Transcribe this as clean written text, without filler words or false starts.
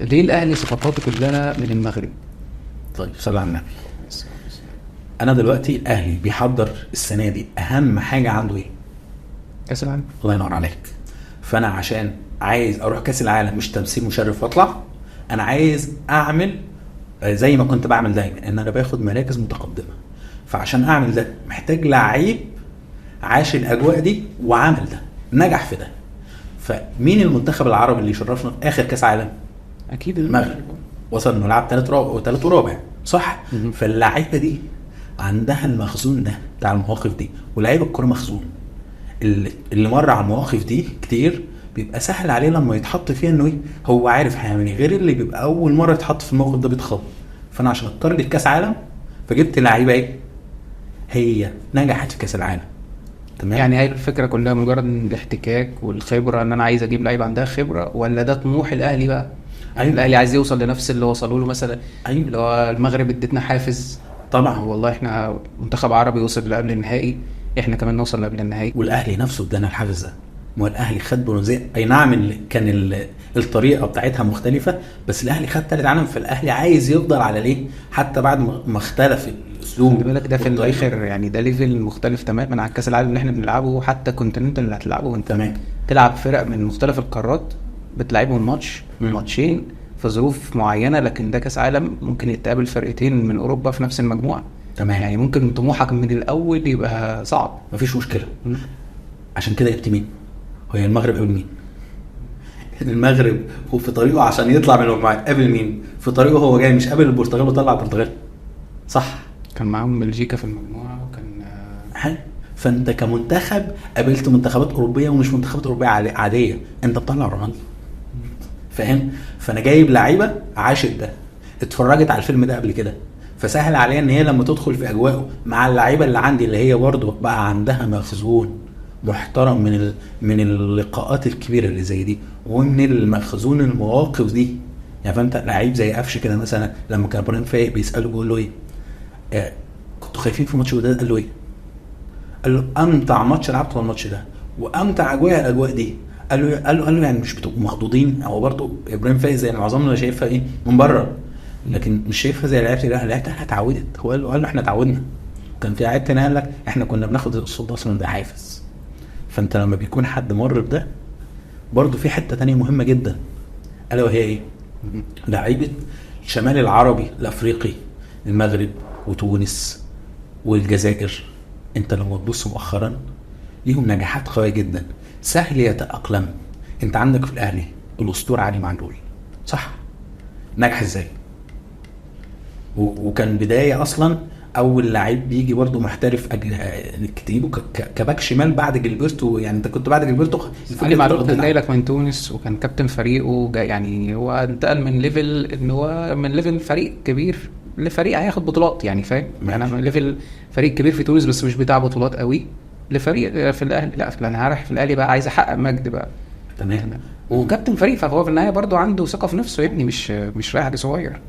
ليه الاهلي صفقاته كلها من المغرب؟ طيب صلى على النبي. انا دلوقتي الاهلي بيحضر السنة دي، اهم حاجة عنده ايه؟ كاس العالم. الله ينور عليك. فانا عشان عايز اروح كاس العالم مش تمثيل مشرف واطلع، انا عايز اعمل زي ما كنت بعمل دايما، ان انا باخد مراكز متقدمة. فعشان اعمل ده محتاج لعيب عاش الاجواء دي وعمل ده، نجح في ده. فمين المنتخب العربي اللي شرفنا في اخر كاس عالم؟ اكيد المغرب. وصل انه لعب ثالث رابع وثالث ورابع، صح؟ فاللعيبه دي عندها المخزون ده بتاع المواقف دي، ولاعيب الكورة مخزون اللي مر على المواقف دي كتير بيبقى سهل عليه لما يتحط فيها انه ايه، هو عارف هيعمل ايه، غير اللي بيبقى اول مرة يتحط في الموقف ده بيتخض. فانا عشان اضطر لكاس عالم فجبت لعيبة ايه هي نجحت في كاس العالم. تمام. يعني هي الفكرة كلها مجرد إن الاحتكاك والخبرة، ان انا عايز اجيب لعيب عندها خبره، ولا ده طموح الاهلي بقى؟ أيوة. الاهلي عايز يوصل لنفس اللي وصلوا له مثلا. أيوة. اللي هو المغرب ادتنا حافز، طبعا. والله احنا منتخب عربي وصل لقبل النهائي، احنا كمان نوصل لقبل النهائي. والاهلي نفسه ادانا الحافز ده. ما هو الاهلي خد برونزيه، اي نعم كان الطريقة بتاعتها مختلفة، بس الاهلي خد ثالث عالم. فالاهلي عايز يفضل على ليه حتى بعد ما اختلف الاسلوب. خلي بالك ده في والطريقة. الاخر يعني ده level مختلف تماما عن كاس العالم اللي احنا بنلعبه، حتى continental اللي هتلعبه انت. تمام. تلعب فرق من مختلف القارات، بتلعبهم ماتش ماتشين في ظروف معينة، لكن ده كاس عالم ممكن يتقابل فرقتين من اوروبا في نفس المجموعة. تمام. يعني ممكن طموحك من الاول يبقى صعب. مفيش مشكلة. عشان كده جبت مين؟ هي المغرب قبل مين؟ المغرب هو في طريقه عشان يطلع من المجموعات قبل مين؟ في طريقه هو جاي مش قابل البرتغال وطلع البرتغال، صح؟ كان معاهم بلجيكا في المجموعة، وكان حلو. فانت كمنتخب قابلت منتخبات اوروبية، ومش منتخبات اوروبية عادية، انت بتطلع رونالدو، فاهم؟ فانا جايب لعيبة عاشت ده، اتفرجت على الفيلم ده قبل كده، فسهل عليا ان هي لما تدخل في اجواءه مع اللعيبة اللي عندي اللي هي برضه بقى عندها مخزون محترم من اللقاءات الكبيرة اللي زي دي، ومن المخزون المواقف دي. يعني فانت لعيب زي قفش كده مثلا، لما كان ابراهيم فايق بيساله بيقول له ايه؟ كنتوا خايفين في ماتش الوداد؟ قال له ايه؟ قال له امتع ماتش لعبته هو الماتش ده، وامتع اجواء الاجواء دي. قال له يعني مش بتبقوا مخضوضين؟ هو برضه ابراهيم فايق زي معظمنا شايفها ايه من بره، لكن مش شايفها زي لعيبة الاهلي. لعيبة الاهلي اتعودت. هو قال له احنا اتعودنا. كان في لعيبة تانية قال لك احنا كنا بناخد الصوت ده اصلا، ده حافز. فانت لما بيكون حد مر بده برضه في حتة تانية مهمة جدا، الا وهي ايه؟ لعيبة الشمال العربي الافريقي، المغرب وتونس والجزائر، انت لما تبص مؤخرا ليهم نجاحات قوية جدا، سهل يتاقلم. انت عندك في الاهلي الاسطورة علي معلول، صح؟ نجح ازاي؟ وكان بداية اصلا اول لعيب بيجي برضه محترف كتيبة كباك شمال بعد جilberto. يعني انت كنت بعد جilberto علي معلول كان جاي لك من تونس وكان كابتن فريقه، جاي يعني هو انتقل من level ان هو من level فريق كبير لفريق هياخد بطولات، يعني فاهم؟ يعني من level فريق كبير في تونس بس مش بتاع بطولات قوي، لفريق في الاهلي لا انا رايح في الاهلي بقى عايز احقق مجد بقى. تمام. وكابتن فريق، فهو في النهاية برضه عنده ثقة في نفسه يا ابني، مش رايح صغير.